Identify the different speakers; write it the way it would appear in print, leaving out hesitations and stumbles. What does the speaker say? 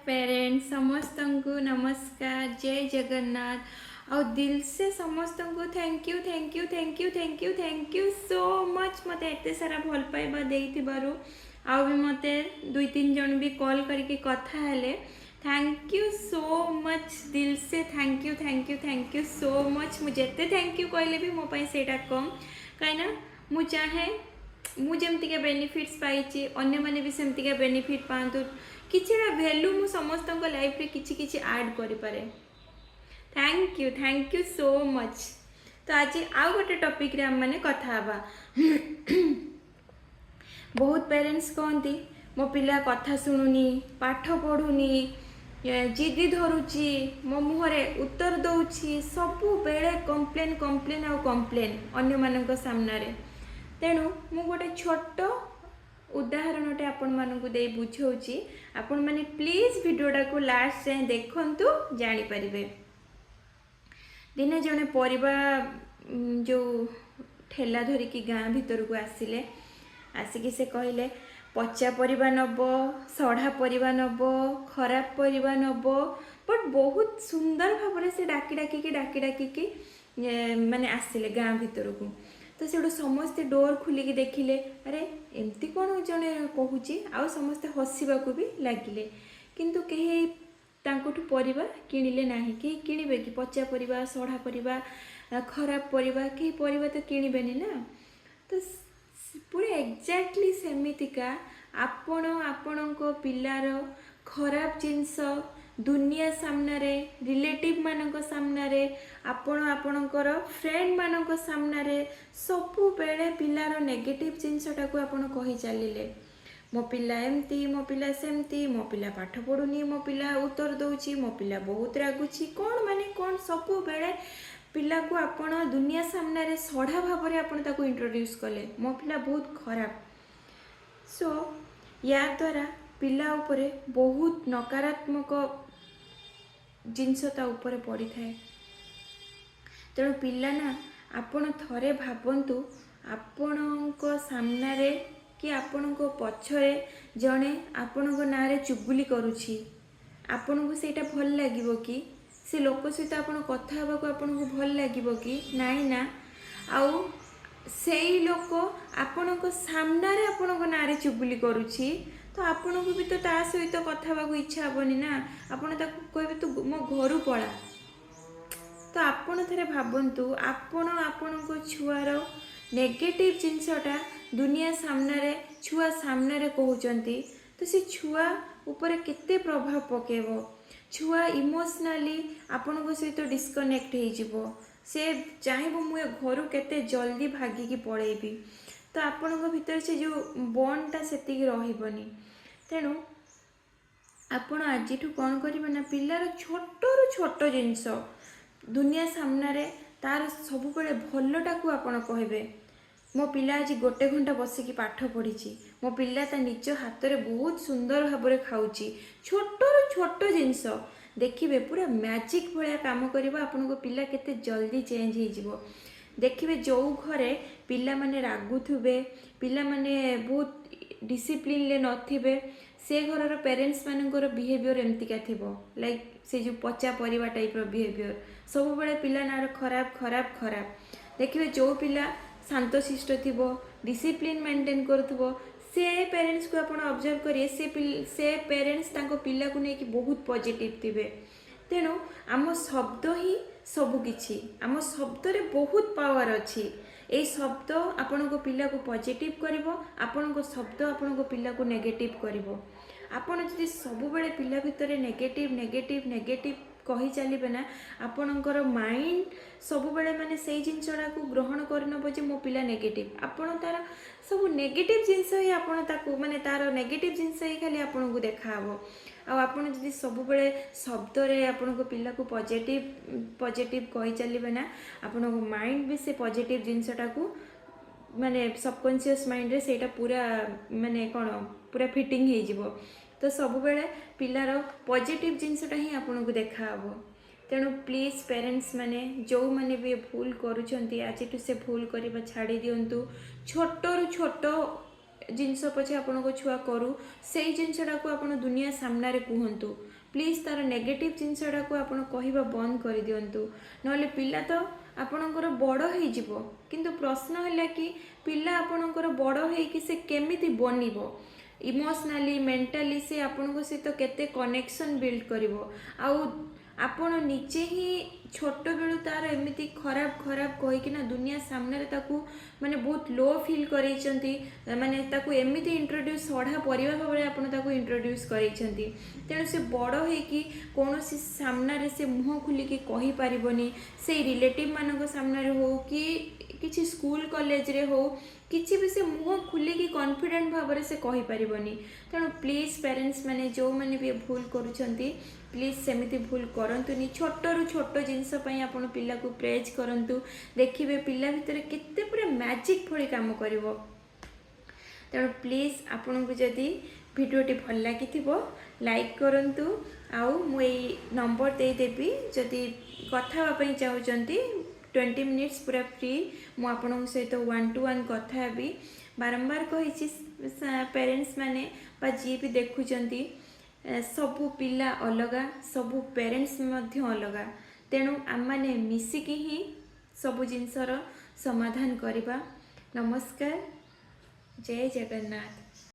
Speaker 1: Parent, ସମସ୍ତଙ୍କୁ ନମସ୍କାର, ଜୟ ଜଗନ୍ନାଥ। ଆଉ ଦିଲସେ ସମସ୍ତଙ୍କୁ thank you, thank you, thank you, thank you, thank you so much ମୋତେ ଏତେ ସାରା ଭଲ ପାଇବା ଦେଇଥିବାରୁ। ଆଉ ବି ମୋତେ ଦୁଇ ତିନି ଜଣ ବି କଲ୍ କରିକି କଥା ହେଲେ। Thank you so much, ଦିଲସେ thank you, thank you, thank you so much. ମୁଁ ଯେତେ thank you କହିଲେ ବି ମୋ ପାଇଁ ସେଇଟା କମ୍, କାହିଁକିନା ମୁଁ ଚାହେଁ ମୁଁ ଯେମିତିକା ବେନିଫିଟ୍ସ ପାଇଛି, ଅନ୍ୟମାନେ ବି ସେମିତିକା ବେନିଫିଟ୍ ପାଆନ୍ତୁ। କିଛିଟା ଭ୍ୟାଲୁ ମୁଁ ସମସ୍ତଙ୍କ ଲାଇଫ୍ରେ କିଛି କିଛି ଆଡ଼୍ କରିପାରେ। Thank you, thank you so much. ତ ଆଜି ଆଉ ଗୋଟେ ଟପିକ୍ରେ ଆମେମାନେ କଥା ହେବା। ବହୁତ ପ୍ୟାରେଣ୍ଟସ୍ କହନ୍ତି, ମୋ ପିଲା କଥା ଶୁଣୁନି, ପାଠ ପଢ଼ୁନି, ଜିଦି ଧରୁଛି, ମୋ ମୁହଁରେ ଉତ୍ତର ଦେଉଛି, ସବୁବେଳେ କମ୍ପ୍ଲେନ୍, କମ୍ପ୍ଲେନ୍ ଆଉ କମ୍ପ୍ଲେନ୍ ଅନ୍ୟମାନଙ୍କ ସାମ୍ନାରେ। ତେଣୁ ମୁଁ ଗୋଟେ ଛୋଟ ଉଦାହରଣଟେ ଆପଣମାନଙ୍କୁ ଦେଇ ବୁଝାଉଛି। ଆପଣମାନେ ପ୍ଲିଜ୍ ଭିଡ଼ିଓଟାକୁ ଲାଷ୍ଟ ଯାଏଁ ଦେଖନ୍ତୁ, ଜାଣିପାରିବେ। ଦିନେ ଜଣେ ପରିବା ଯେଉଁ ଠେଲା ଧରିକି ଗାଁ ଭିତରକୁ ଆସିଲେ। ଆସିକି ସେ କହିଲେ, ପଚା ପରିବା ନେବ, ସଢ଼ା ପରିବା ନେବ, ଖରାପ ପରିବା ନେବ। ବଟ୍ ବହୁତ ସୁନ୍ଦର ଭାବରେ ସେ ଡାକି ଡାକିକି, ଡାକି ଡାକିକି ମାନେ ଆସିଲେ ଗାଁ ଭିତରକୁ। ତ ସେଠୁ ସମସ୍ତେ ଡୋର୍ ଖୋଲିକି ଦେଖିଲେ, ଆରେ, ଏମିତି କ'ଣ ଜଣେ କହୁଛି? ଆଉ ସମସ୍ତେ ହସିବାକୁ ବି ଲାଗିଲେ, କିନ୍ତୁ କେହି ତାଙ୍କଠୁ ପରିବା କିଣିଲେ ନାହିଁ। କେହି କିଣିବେ କି ପଚା ପରିବା, ସଢ଼ା ପରିବା, ଖରାପ ପରିବା? କେହି ପରିବା ତ କିଣିବେନି ନା। ତ ପୁରା ଏକ୍ଜାକ୍ଟଲି ସେମିତିକା ଆପଣ ଆପଣଙ୍କ ପିଲାର ଖରାପ ଜିନିଷ ଦୁନିଆ ସାମ୍ନାରେ, ରିଲେଟିଭ୍ ମାନଙ୍କ ସାମ୍ନାରେ, ଆପଣ ଆପଣଙ୍କର ଫ୍ରେଣ୍ଡ ମାନଙ୍କ ସାମ୍ନାରେ ସବୁବେଳେ ପିଲାର ନେଗେଟିଭ୍ ଜିନିଷଟାକୁ ଆପଣ କହି ଚାଲିଲେ। ମୋ ପିଲା ଏମିତି, ମୋ ପିଲା ସେମିତି, ମୋ ପିଲା ପାଠ ପଢ଼ୁନି, ମୋ ପିଲା ଉତ୍ତର ଦେଉଛି, ମୋ ପିଲା ବହୁତ ରାଗୁଛି, କ'ଣ ମାନେ କ'ଣ, ସବୁବେଳେ ପିଲାକୁ ଆପଣ ଦୁନିଆ ସାମ୍ନାରେ ସଢ଼ା ଭାବରେ ଆପଣ ତାକୁ ଇଣ୍ଟ୍ରୋଡ୍ୟୁସ୍ କଲେ। ମୋ ପିଲା ବହୁତ ଖରାପ। ସୋ ୟା ଦ୍ୱାରା ପିଲା ଉପରେ ବହୁତ ନକାରାତ୍ମକ ଜିନିଷ ତା ଉପରେ ପଡ଼ିଥାଏ। ତେଣୁ ପିଲା ନା, ଆପଣ ଥରେ ଭାବନ୍ତୁ, ଆପଣଙ୍କ ସାମ୍ନାରେ କି ଆପଣଙ୍କ ପଛରେ ଜଣେ ଆପଣଙ୍କ ନାଁରେ ଚୁଗୁଲି କରୁଛି, ଆପଣଙ୍କୁ ସେଇଟା ଭଲ ଲାଗିବ କି? ସେ ଲୋକ ସହିତ ଆପଣ କଥା ହେବାକୁ ଆପଣଙ୍କୁ ଭଲ ଲାଗିବ କି? ନାଇଁ ନା। ଆଉ ସେଇ ଲୋକ ଆପଣଙ୍କ ସାମ୍ନାରେ ଆପଣଙ୍କ ନାଁରେ ଚୁଗୁଲି କରୁଛି, ତ ଆପଣଙ୍କୁ ବି ତ ତା ସହିତ କଥା ହେବାକୁ ଇଚ୍ଛା ହେବନି ନା। ଆପଣ ତାକୁ କହିବେ, ତୁ ମୋ ଘରୁ ପଳା। ତ ଆପଣ ଥରେ ଭାବନ୍ତୁ, ଆପଣ ଆପଣଙ୍କ ଛୁଆର ନେଗେଟିଭ୍ ଜିନିଷଟା ଦୁନିଆ ସାମ୍ନାରେ, ଛୁଆ ସାମ୍ନାରେ କହୁଛନ୍ତି, ତ ସେ ଛୁଆ ଉପରେ କେତେ ପ୍ରଭାବ ପକାଇବ? ଛୁଆ ଇମୋସନାଲି ଆପଣଙ୍କ ସହିତ ଡିସକନେକ୍ଟ ହେଇଯିବ। ସେ ଚାହିଁବ ମୁଁ ଏ ଘରୁ କେତେ ଜଲ୍ଦି ଭାଗିକି ପଳେଇବି। ତ ଆପଣଙ୍କ ଭିତରେ ସେ ଯେଉଁ ବଣ୍ଡଟା ସେତିକି ରହିବନି। ତେଣୁ ଆପଣ ଆଜିଠୁ କ'ଣ କରିବେ ନା, ପିଲାର ଛୋଟରୁ ଛୋଟ ଜିନିଷ ଦୁନିଆ ସାମ୍ନାରେ ତାର ସବୁବେଳେ ଭଲଟାକୁ ଆପଣ କହିବେ। ମୋ ପିଲା ଆଜି ଗୋଟେ ଘଣ୍ଟା ବସିକି ପାଠ ପଢ଼ିଛି, ମୋ ପିଲା ତା ନିଜ ହାତରେ ବହୁତ ସୁନ୍ଦର ଭାବରେ ଖାଉଛି। ଛୋଟରୁ ଛୋଟ ଜିନିଷ ଦେଖିବେ ପୁରା ମ୍ୟାଜିକ୍ ଭଳିଆ କାମ କରିବ। ଆପଣଙ୍କ ପିଲା କେତେ ଜଲ୍ଦି ଚେଞ୍ଜ ହେଇଯିବ ଦେଖିବେ। ଯେଉଁ ଘରେ ପିଲାମାନେ ରାଗୁଥିବେ, ପିଲାମାନେ ବହୁତ ଡିସିପ୍ଲିନରେ ନଥିବେ, ସେ ଘରର ପ୍ୟାରେଣ୍ଟସ୍ ମାନଙ୍କର ବିହେଭିଅର୍ ଏମିତିକା ଥିବ, ଲାଇକ୍ ସେ ଯେଉଁ ପଚା ପରିବା ଟାଇପ୍ର ବିହେଭିଅର୍। ସବୁବେଳେ ପିଲା ନାଁର ଖରାପ, ଖରାପ, ଖରାପ। ଦେଖିବେ, ଯେଉଁ ପିଲା ଶାନ୍ତଶିଷ୍ଟ ଥିବ, ଡିସିପ୍ଲିନ୍ ମେଣ୍ଟେନ୍ କରୁଥିବ, ସେ ପ୍ୟାରେଣ୍ଟସ୍କୁ ଆପଣ ଅବଜର୍ଭ କରିବେ, ସେ ପ୍ୟାରେଣ୍ଟସ୍ ତାଙ୍କ ପିଲାକୁ ନେଇକି ବହୁତ ପଜିଟିଭ୍ ଥିବେ। ତେଣୁ ଆମ ଶବ୍ଦ ହିଁ ସବୁ କିଛି। ଆମ ଶବ୍ଦରେ ବହୁତ ପାୱାର ଅଛି। ଏଇ ଶବ୍ଦ ଆପଣଙ୍କ ପିଲାକୁ ପଜିଟିଭ୍ କରିବ, ଆପଣଙ୍କ ଶବ୍ଦ ଆପଣଙ୍କ ପିଲାକୁ ନେଗେଟିଭ୍ କରିବ। ଆପଣ ଯଦି ସବୁବେଳେ ପିଲା ଭିତରେ ନେଗେଟିଭ୍, ନେଗେଟିଭ୍, ନେଗେଟିଭ୍ କହି ଚାଲିବେ ନା, ଆପଣଙ୍କର ମାଇଣ୍ଡ ସବୁବେଳେ ମାନେ ସେଇ ଜିନିଷଟାକୁ ଗ୍ରହଣ କରିନେବ ଯେ ମୋ ପିଲା ନେଗେଟିଭ୍। ଆପଣ ତାର ସବୁ ନେଗେଟିଭ୍ ଜିନିଷ ହିଁ ଆପଣ ତାକୁ ମାନେ ତାର ନେଗେଟିଭ୍ ଜିନିଷ ହିଁ ଖାଲି ଆପଣଙ୍କୁ ଦେଖାହେବ। ଆଉ ଆପଣ ଯଦି ସବୁବେଳେ ଶବ୍ଦରେ ଆପଣଙ୍କ ପିଲାକୁ ପଜିଟିଭ୍, ପଜିଟିଭ୍ କହି ଚାଲିବେ ନା, ଆପଣଙ୍କ ମାଇଣ୍ଡ ବି ସେ ପଜିଟିଭ୍ ଜିନିଷଟାକୁ ମାନେ ସବକନସିୟସ୍ ମାଇଣ୍ଡରେ ସେଇଟା ପୁରା ମାନେ କ'ଣ ପୁରା ଫିଟିଂ ହେଇଯିବ। ତ ସବୁବେଳେ ପିଲାର ପଜିଟିଭ୍ ଜିନିଷଟା ହିଁ ଆପଣଙ୍କୁ ଦେଖାହେବ। ତେଣୁ ପ୍ଲିଜ୍ ପ୍ୟାରେଣ୍ଟସ୍ ମାନେ, ଯେଉଁମାନେ ବି ଏ ଭୁଲ କରୁଛନ୍ତି, ଆଜିଠୁ ସେ ଭୁଲ କରିବା ଛାଡ଼ି ଦିଅନ୍ତୁ। ଛୋଟରୁ ଛୋଟ ଜିନିଷ ପଛେ ଆପଣଙ୍କ ଛୁଆ କରୁ, ସେଇ ଜିନିଷଟାକୁ ଆପଣ ଦୁନିଆ ସାମ୍ନାରେ କୁହନ୍ତୁ। ପ୍ଲିଜ୍ ତା'ର ନେଗେଟିଭ୍ ଜିନିଷଟାକୁ ଆପଣ କହିବା ବନ୍ଦ କରିଦିଅନ୍ତୁ। ନହେଲେ ପିଲା ତ ଆପଣଙ୍କର ବଡ଼ ହେଇଯିବ, କିନ୍ତୁ ପ୍ରଶ୍ନ ହେଲା କି ପିଲା ଆପଣଙ୍କର ବଡ଼ ହେଇକି ସେ କେମିତି ବନିବ? ଇମୋସନାଲି, ମେଣ୍ଟାଲି ସେ ଆପଣଙ୍କ ସହିତ କେତେ କନେକ୍ସନ୍ ବିଲ୍ଡ କରିବ? ଆଉ ଆପଣ ନିଜେ ହିଁ ଛୋଟବେଳୁ ତା'ର ଏମିତି ଖରାପ ଖରାପ କହିକିନା ଦୁନିଆ ସାମ୍ନାରେ ତାକୁ ମାନେ ବହୁତ ଲୋ ଫିଲ୍ କରେଇଛନ୍ତି। ମାନେ ତାକୁ ଏମିତି ଇଣ୍ଟ୍ରୋଡ୍ୟୁସ୍, ସଢ଼ା ପରିବା ଭାବରେ ଆପଣ ତାକୁ ଇଣ୍ଟ୍ରୋଡ୍ୟୁସ୍ କରେଇଛନ୍ତି। ତେଣୁ ସେ ବଡ଼ ହେଇକି କୌଣସି ସାମ୍ନାରେ ସେ ମୁହଁ ଖୋଲିକି କହିପାରିବନି। ସେଇ ରିଲେଟିଭ୍ ମାନଙ୍କ ସାମ୍ନାରେ ହଉ କି କିଛି ସ୍କୁଲ କଲେଜରେ ହଉ, କିଛି ବି ସେ ମୁହଁ ଖୋଲିକି କନଫିଡେଣ୍ଟ ଭାବରେ ସେ କହିପାରିବନି। ତେଣୁ ପ୍ଲିଜ୍ ପ୍ୟାରେଣ୍ଟସ୍ ମାନେ, ଯେଉଁମାନେ ବି ଏ ଭୁଲ କରୁଛନ୍ତି, ପ୍ଲିଜ୍ ସେମିତି ଭୁଲ କରନ୍ତୁନି। ଛୋଟରୁ ଛୋଟ ଜିନିଷ ପାଇଁ ଆପଣ ପିଲାକୁ ପ୍ରେଜ୍ କରନ୍ତୁ। ଦେଖିବେ ପିଲା ଭିତରେ କେତେ ପୁରା ମ୍ୟାଜିକ୍ ଭଳି କାମ କରିବ। ତେଣୁ ପ୍ଲିଜ୍, ଆପଣଙ୍କୁ ଯଦି ଭିଡ଼ିଓଟି ଭଲ ଲାଗିଥିବ, ଲାଇକ୍ କରନ୍ତୁ। ଆଉ ମୁଁ ଏଇ ନମ୍ବର ଦେଇଦେବି, ଯଦି କଥା ହେବା ପାଇଁ ଚାହୁଁଛନ୍ତି, 20 ମିନିଟ୍ସ ପୁରା ଫ୍ରି, ମୁଁ ଆପଣଙ୍କ ସହିତ ୱାନ୍ ଟୁ ୱାନ୍ କଥା ହେବି। ବାରମ୍ବାର କହିଛି, ପ୍ୟାରେଣ୍ଟସ୍ ମାନେ ବା ଯିଏ ବି ଦେଖୁଛନ୍ତି, ସବୁ ପିଲା ଅଲଗା, ସବୁ ପ୍ୟାରେଣ୍ଟସ୍ ମଧ୍ୟ ଅଲଗା। ତେଣୁ ଆମମାନେ ମିଶିକି ହିଁ ସବୁ ଜିନିଷର ସମାଧାନ କରିବା। ନମସ୍କାର, ଜୟ ଜଗନ୍ନାଥ।